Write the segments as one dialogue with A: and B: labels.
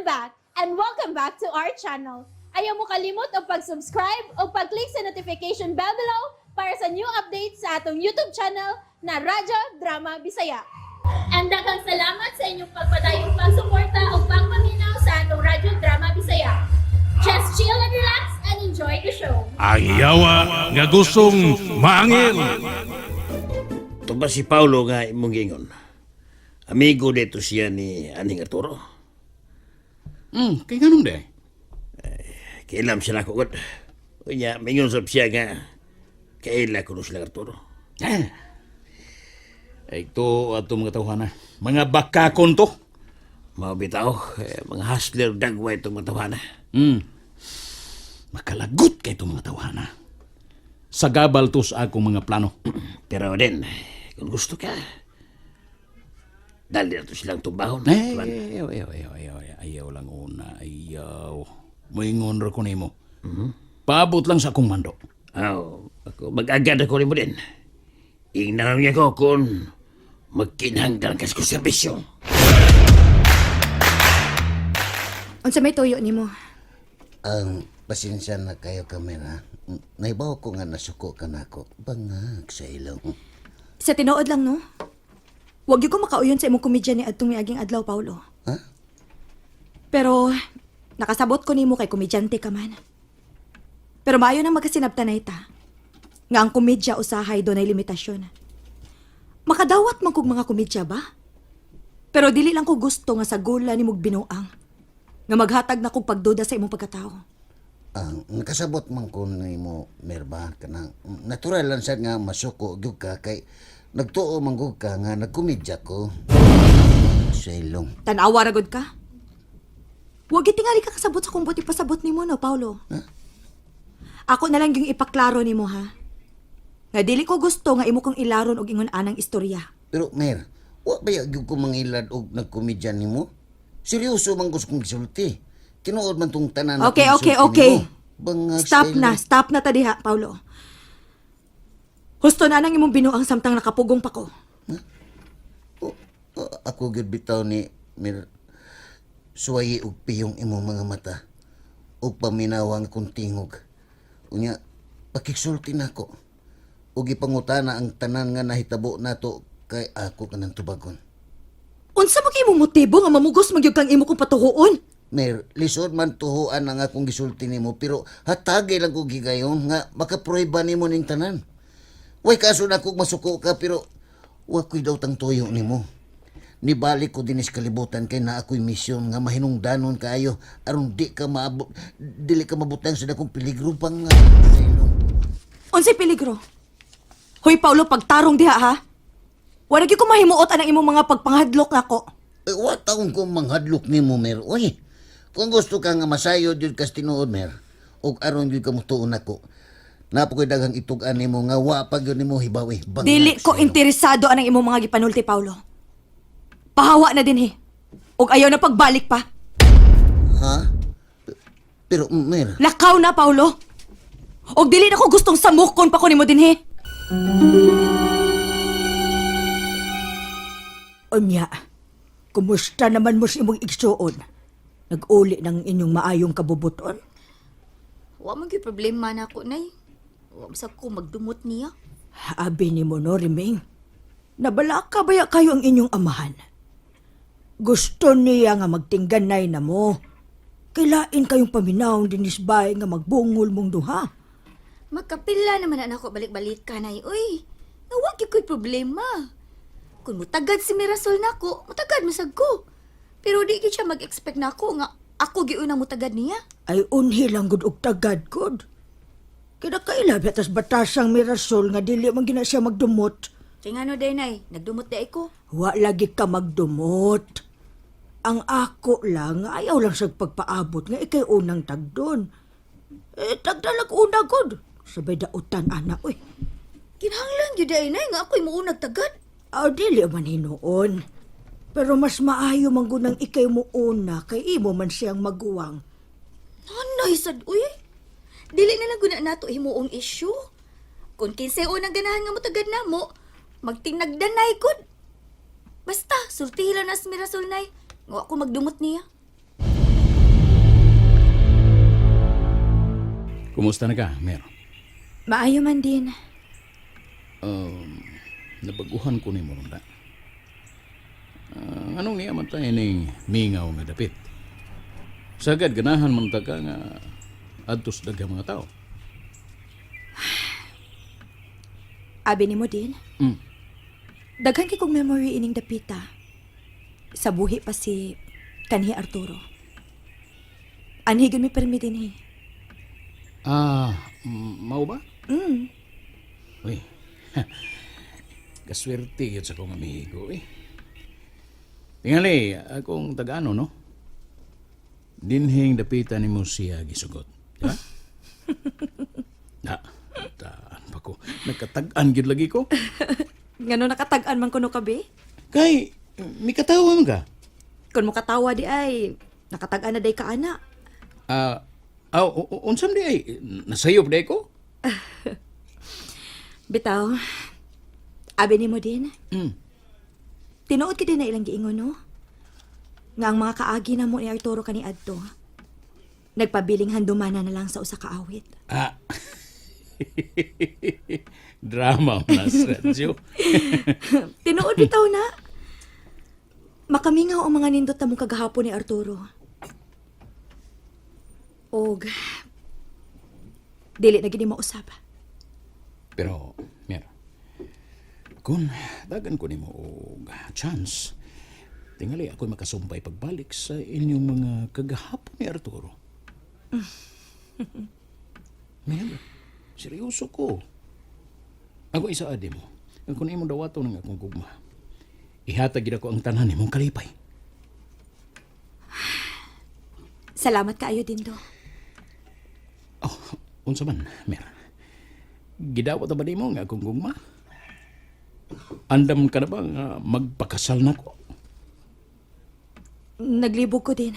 A: I'm back and welcome back to our channel. Ayaw mo kalimot og pag-subscribe o pag-click sa notification bell below para sa new updates sa atong YouTube channel na Radyo Drama Bisaya. And daghang salamat sa inyong pagpadayong pagsuporta o pagpaminaw sa atong Radyo Drama Bisaya. Just chill and relax and enjoy the show.
B: Ang yawa nga gustong maangil.
C: Ito ba si Paulo nga imong giingon? Amigo dito siya ni Aning Arturo.
B: Kay nganong de?
C: Kailam siya nako gud. Unya, mingon sab siya nga kaila kuno sila Arturo.
B: Eh. Ay, ito ato mga tawhana. Mga bakakon to.
C: Mao bitaw, eh, mga hustler dagway itong mga tawhana.
B: Makalagot kay itong mga tawhana. Sagabal to sa akong mga plano.
C: Pero din, kung gusto ka, dali na to silang tumbahon.
B: Eh, ayaw, ayaw, ayaw, ayaw, ayaw, ayaw lang una, ayaw. Moingon ra ko nimo. Paabot lang sa akong mando.
C: Aw, ako mag-agad ako nimo din. Ingnan niya ko kung magkinahanglan kas ko serbisyo.
D: Unsa may tuyo nimo?
E: Ang pasensya na kayo kamera. Naibaw ko nga nasuko ka nako. Bangag sa ilong.
D: Sa tinuod lang, no? Wag gyud ko makauyon sa imong komedya ni adtong miaging adlaw, Paulo.
E: Ha?
D: Pero nakasabot ko nimo kay komedyante ka man. Pero maayo nang magkasinabtanay ta. Nga ang komedya usahay dunay limitasyon. Makadawat man kog mga komedya ba? Pero dili lang ko gusto nga sa gula ni mog binuang. Nga maghatag na kog pagduda sa imong pagkatao.
E: Ang nakasabot man ko nimo merba kanang natural lang sad nga masuko gyud ka kay nagtuo man gud ka nga nagkomedya ko sa ilong.
D: Tanawa ra gud ka. Huwag tingali ka kasabot sa kung buti pasabot nimo no, Paulo. Ako na lang yung ipaklaro nimo ha. Nga dili ko gusto nga imo kong ilaron og ingon anang istorya.
E: Pero mer, wa ba gyud ko mangilad og nagkomedya nimo? Seryoso man gusto kong gisulti. Tinuod man tong tanan na
D: Okay,
E: akong
D: okay,
E: gisulti
D: okay.
E: nimo. Bangag
D: Stop
E: sa
D: na,
E: ilong.
D: stop na ta diha, Paulo. Husto na nang imong binuang samtang nakapugong pa ko.
E: Oh, oh, ako gyud bitaw ni Mir suwayi og piyong imong mga mata ug paminaw ang akong tingog. Unya pakigsulti nako ug ipangutana ang tanan nga nahitabo nato kay ako kanang tubagon.
D: Unsa man kay imong motibo nga mamugos magyud kang imo kong patuhuon?
E: Mer, lisod man tuhuan ang akong gisulti nimo pero hatagay lang ko gigayon nga makaprueba nimo ning tanan. Way kaso na kog masuko ka pero wa ko'y daw tang tuyo nimo. Nibalik ko dinis kalibutan kay naa ako'y misyon nga mahinungdanon kaayo aron di ka maabot dili ka mabutang sa dakong peligro pang nga sa ilong.
D: Unsay peligro? Hoy Paulo, pagtarong diha ha. Wala gyud ko mahimuot anang imong mga pagpanghadlok nako.
E: Eh, wa taon ko manghadlok nimo Mer. Uy, kung gusto ka nga masayod yun kas tinuod Mer, ug aron yun ka mutuon nako. Napa ko'y daghang itug-an nimo nga wa pa gyud nimo hibawi. Bangag
D: Dili ko
E: sa ilong.
D: interesado anang imong mga gipanulti, Paulo. Pahawa na din he. Ug ayaw na pagbalik pa.
E: Ha? Pero Mer,
D: Lakaw na, Paulo. Ug dili na ko gustong samukon pa ko nimo dinhi.
F: Unya, kumusta naman mo sa imong igsuon? Nag-uli ng inyong maayong kabubuton?
G: Wa man gyud problema na ako, nay. Wa man sa ko magdumot niya.
F: Abi ni mo no, Riming. Nabala ka baya kayo ang inyong amahan? Gusto niya nga magtingganay na mo. Kailain kayong paminaw dinisbay nga magbungol mong duha.
G: Magkapila naman na ako balik-balik ka, nay. Uy, nga wa gyud ko'y problema. Kung mutagad si Mirasol nako, mutagad masag ko. Pero di gyud siya mag-expect nako nga ako gyud unang mutagad niya.
F: Ay unhi lang gud og tagad gud. Kinakaila tas batasang Mirasol nga dili man gina siya magdumot.
G: Kay ngano day, nay, nagdumot day ko.
F: Wa lagi ka magdumot. Ang ako lang, ayaw lang sa pagpaabot nga ikay unang tagdon. Eh, tagdalag una gud. Sabay dautan, ana, uy.
G: Kinahanglan gyud day, nay, nga ako'y muunag tagad.
F: Aw, dili man hinuon. Pero mas maayo man gud nang ikay mo una kay imo man siyang maguwang.
G: Nanay sad uy. Dili na lang guna nato himuong issue. Kung kinsay unang ganahan nga mutagad namo, magtinagdanay gud. Basta, sultihi lang na si Mirasol nay. Nga ako magdumot niya.
B: Kumusta na ka, Mer?
D: Maayo man din.
B: Nabaguhan ko ni mo ron. Anong niya man tayo ning mingaw nga dapit? Sagad ganahan man ta ka nga adtos daghang mga tao.
D: Abi nimo din. Daghan kay kong memory ining dapita. Sa buhi pa si kanhi Arturo. Anhi gyud mi permi dinhi.
B: Ah, mao ba? Uy. Kaswerte yun sa kong amigo eh. Tingali, akong taga-ano, no? Dinhing dapita ni mo siya gisugot. Di ba? Na, taan pa ko. Nagkatag-an gyud lagi ko.
D: Ngano nakatag-an man kuno kabi?
B: Kay, mikatawa man ka.
D: Kung mukatawa di ay nakatag-an na day ka ana.
B: Ah, ah, unsam di ay, nasayop di ko?
D: Bitaw. Abi nimo din. Tinuod ka din na ilang giingon, no? Nga ang mga kaagi na mo ni Arturo kani adto. Nagpabiling handumana na lang sa usa ka awit.
B: Ah. Drama mo na sa radyo.
D: Tinuod bitaw na. Makamingaw ang mga nindot na mong kagahapon ni Arturo. Og dili na gini mausap.
B: Pero, Mer, kung dagan ko nimo og chance, tingali ako'y makasumpay pagbalik sa inyong mga kagahapon ni Arturo. Mer, seryoso ko. Ako isa adi mo. Ang kung imong dawaton ng akong gugma, ihatag gid ako ang tanan nimong kalipay.
D: Salamat kaayo dindo.
B: Oh, unsa man, Mer? Gidawat na ba nimo nga akong gugma? Andam ka na ba nga magpakasal na ko?
D: Naglibog ko din.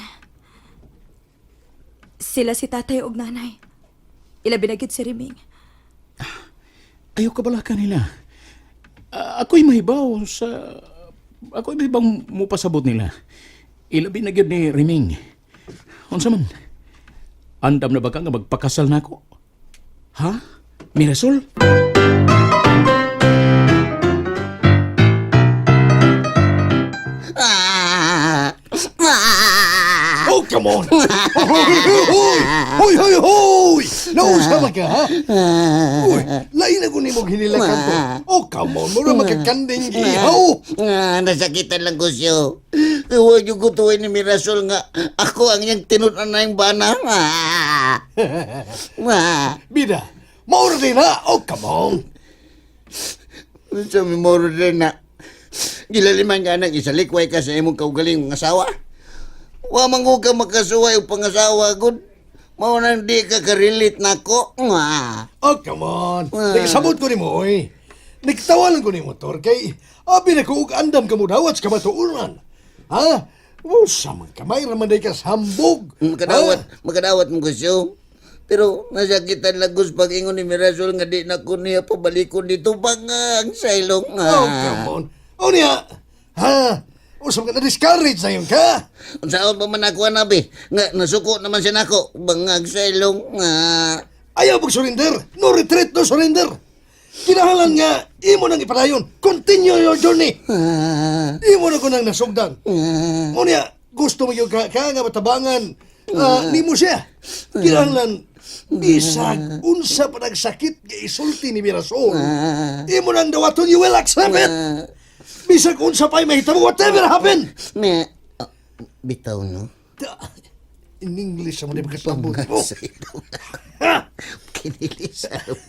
D: Sila si tatay og nanay. Ilabi na gyud si Riming.
B: Ayaw ka bala kanila. Ah, ako'y mahibaw sa... Ako'y mahibaw mupasabot nila. Ilabi na gyud ni Riming. Unsa man? Andam na ba ka nga magpakasal na ako? Ha? Mirasol?
E: Ah! Ah!
H: Oh, come on! Hoy! Hoy, hoy, hoy! Nausama ka, ha? Uy, lain ako ni mong hinilakan to. Oh, come on! Mura makakanding ihaw!
E: Ah, nasakitan lang ko siyo. Huwag yung gutuin ni Mirasol nga ako ang iyang tinunan na yung bana. Ah! Ah!
H: Bida, maura din ha! Oh, come on!
E: Sa memoro din na gilaliman ka nang isalikway ka sa imong kaugaling asawa. Wa man ko ka makasuway og pangasawa gud. Mao nang di ka ka-relate nako. Ah!
H: Oh, come on! Nagkasabot ko ni mo, oy. Nagtawa lang ko ni motor kay abi na ko og andam ka mo dawat sa kamatuoran. Ha? Usa man kamay raman day ka sa hambog.
E: Makadawat, makadawat mo ko siyo. Pero nasakitan lang ko sa pag-ingon ni Mirasol nga di na ko niya pabalikon dito bangang sa ilong.
H: Oh, come on. Oh, niya. Ha? Usa man ka na-discourage na yun ka?
E: Unsaon pa man ako anabi nga nasuko naman siya nako bangag sa ilong. Ah.
H: Ayaw mag-surrender. No retreat, no surrender. Kinahanglan nga, imo nang ipadayon. Continue your journey.
E: Ah.
H: Imo na ko nang nasugdan.
E: Ah.
H: Mo niya, gusto mo yung ka nga matabangan. Ah, nimo siya. Kinahanglan, bisag unsa pa nagsakit nga isulti ni Mirasol. Imo nang dawaton, you will accept it. Bisag unsa pa'y mahitabo, whatever happen.
E: Me, ah, bitaw no.
H: In English sa mga makasabot.
E: Bangag
H: Oh,
E: sa ilong.
H: ha?
E: Kinili sa ilong.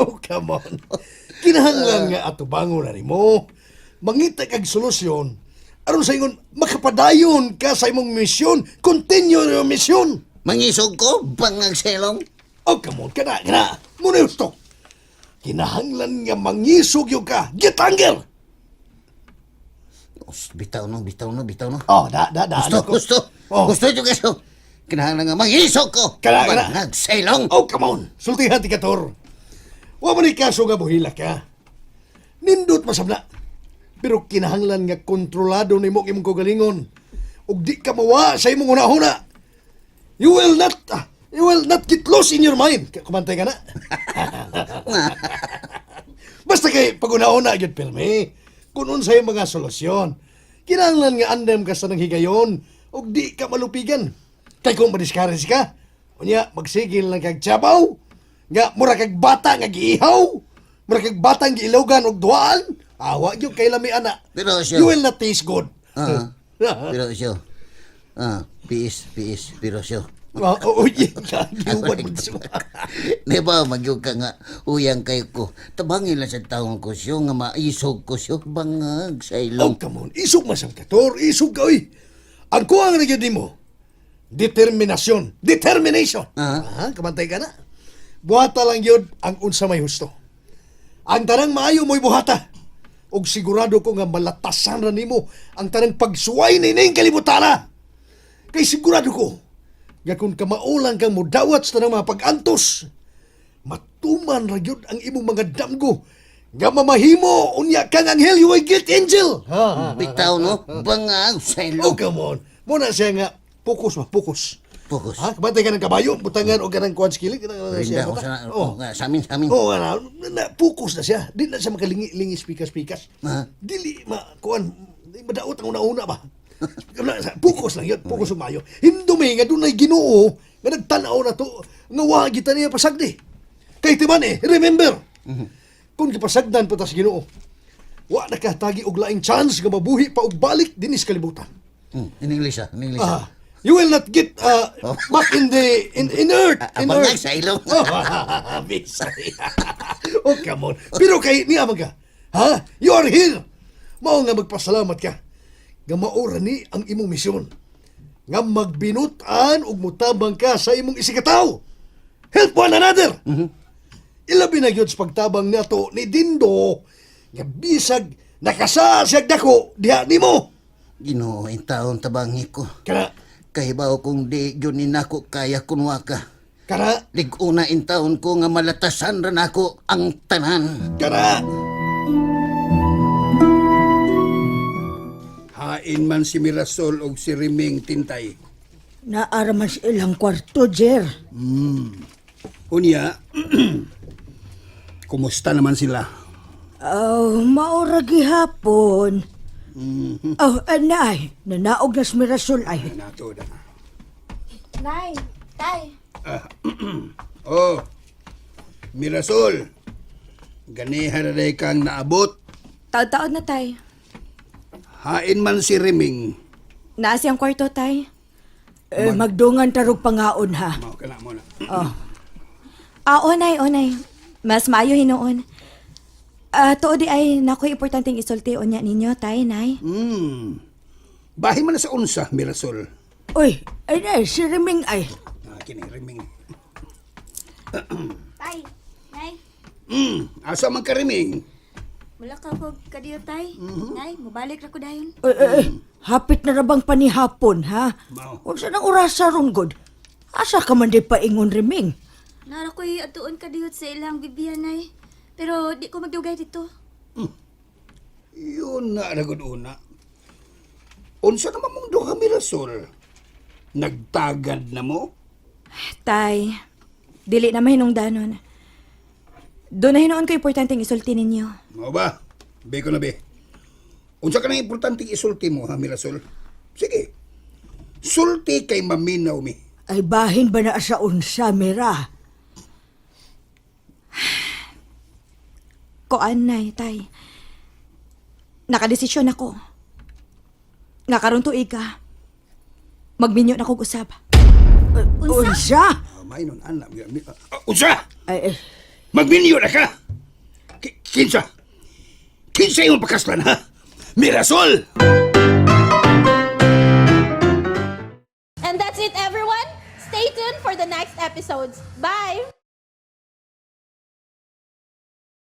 H: Oh, come on. Kinahanglan nga atubangon na nimo. Mangita kag solusyon aron sa ingon makapadayon ka sa imong misyon. Continue your mission.
E: Mangisog ko bangag sa ilong.
H: Oh, come on, kana, kana. Muna yung stock. Kinahanglan nga mangisog yung ka. Get anger!
E: Us, bitaw no, bitaw no, bitaw no.
H: Oh, da, da, da.
E: Gusto,
H: Ano ko?
E: gusto.
H: Oh.
E: Gusto yung kaso. Kinahanglan nga mangisog ko.
H: Kana, kana.
E: Bangag sa ilong.
H: Oh, come on. Sultihan ti Kator. Wa man ni kaso nga buhila ka. Nindot masabla. Pero kinahanglan nga kontrolado nimo ang imong kaugalingon. Ug di ka mawa sa imong hunahuna. You will not You will not get lost in your mind. Kumantay ka na. Basta kay pag-una-una gyud pirmi. Kung unsay mga solusyon. Kinahanglan nga andam ka sa nang higayon ug di ka malupigan. Kay kung madiscourage ka, unya magsigil lang kag tsabaw. Nga mura kag bata nga giihaw. Mura kag bata nga giilogan og duaan. Awa gyud kay lami ana.
E: Pero siya-
H: You will not taste good.
E: Ah. Pero siyo. Ah, piis, piis, pero siyo.
H: Ah, oo, yeah. Giuban mo siya.
E: Di ba, magyug ka nga, uyang kayo ko. Tabangin lang sa taong ko siyo, nga maisog ko siyo, bangag sa
H: Oh,
E: ilong.
H: come on. Isog masang kator. Isog ka, oy. Ang kuha nga nagyod nimo, determinasyon. Determination.
E: Ah.
H: Ah, kamantay ka na. Buhata lang yun ang unsa may husto. Ang tanang maayo mo'y buhata. Og sigurado ko nga malatasan ra nimo ang tanang pagsuway nining kalibutana. Kay sigurado ko nga kung kamaulang kang mudawat sa tanang mga pag-antos, matuman ra gyud ang imong mga damgo nga mamahimo unya kang anghel, you will get angel. Ha, ha.
E: Bitaw, no? Bangag sa
H: Oh,
E: ilong.
H: come on. Muna siya nga focus ba, focus.
E: Focus.
H: Ha, kabantay ka ng kabayo, butangan o ganang kuan sa kilid.
E: Rinda ko sa,
H: Oh.
E: oh, nga, sa amin, sa amin.
H: Oh, na, na, focus na siya. Di na siya makalingi-lingi pikas-pikas.
E: Ah.
H: Dili ma kuan, di madaot ang una-una ba. Focus lang yun, focus umayo. Hindumi nga dunay Ginoo nga nagtan-aw na to nga wa kita niya pasagdi. Kay timan eh, remember. Kung gipasagdan pa ta sa Ginoo, wa nakatagi og laing chance nga mabuhi pa og balik dinis kalibutan.
E: In English, ah, in English.
H: Ah,
E: Ah.
H: you will not get back in the in earth.
E: Ah,
H: In
E: bangag
H: earth.
E: sa ilong.
H: Oh, Bisaya. Oh, come on. Pero kay niya man ka. Ha? You are here. Mao nga magpasalamat ka. Nga maura ni ang imong misyon. Nga magbinut-an ug mutabang ka sa imong isikataw. Help one another. Ilabi na gyud sa pagtabang nato ni Dindo nga bisag nakasa siyag dako diha nimo.
E: Ginoo, in taon tabangi ko.
H: Kana
E: Kahibaw kung di yun ni nako kaya kunwa ka.
H: kana
E: Liguna in taon ko nga malatasan ra nako ang tanan.
H: kana.
I: Hain man si Mirasol og si Riming Tintay.
F: Naara man sa ilang kwarto, Jer.
I: Unya, kumusta naman sila?
F: Oh, maura gihapon. Oh, anay, nanaog na si Mirasol ay.
I: Nato na.
G: Nay, tay.
I: Oh, Mirasol, ganiha na day kang naabot.
D: Taod-taod na, tay.
I: Hain man si Riming.
D: Naa siyang kwarto, tay.
F: Eh, magdungan tarog pangaon ha.
I: Mao ka na mo na.
F: Oh,
D: Ah, onay, onay. Mas maayo hinuon. Ah, tuod di ay nakoy importanteng isulti unya ninyo, tay, nay.
I: Bahin man na sa unsa, Mirasol.
F: Uy, ay nay, si Riming ay.
I: Ah, kini Riming.
G: Tay, nay.
I: Asa man ka Riming?
G: Mula ka ko kadiyo, tay. Nay, mubalik ra ko dayon.
F: Uy, uy, uy, hapit na rabang panihapon ha.
I: Mao.
F: Unsa nang orasa ron god? Asa ka man di paingon Riming?
G: Nara ko'y atuon kadiyot sa ilang bibiyan, nay. Pero di ko magdugay dito.
I: Yun na ragod una. Unsa naman mong duha Mirasol? Nagtagad na mo?
D: Tay, dili na mahinungdanon. Doon na hinuon ko importanteng isulti ninyo.
I: Mao ba? Be ko na be. Unsa ka nang importanteng isulti mo ha Mirasol? Sige. Sulti kay maminaw mi.
F: Ay bahin ba na sa unsa, Mira?
D: Koan, nay, tay. Nakadesisyon ako. Nga karon tuig ka. Magminyo na kog usab.
F: Unsa?
I: Ah, may nun anak. Unsa?
F: Ay, eh,
I: Magminyo na ka. Kinsa? Kinsa imong pakaslan ha? Mirasol!
A: And that's it, everyone. Stay tuned for the next episodes. Bye!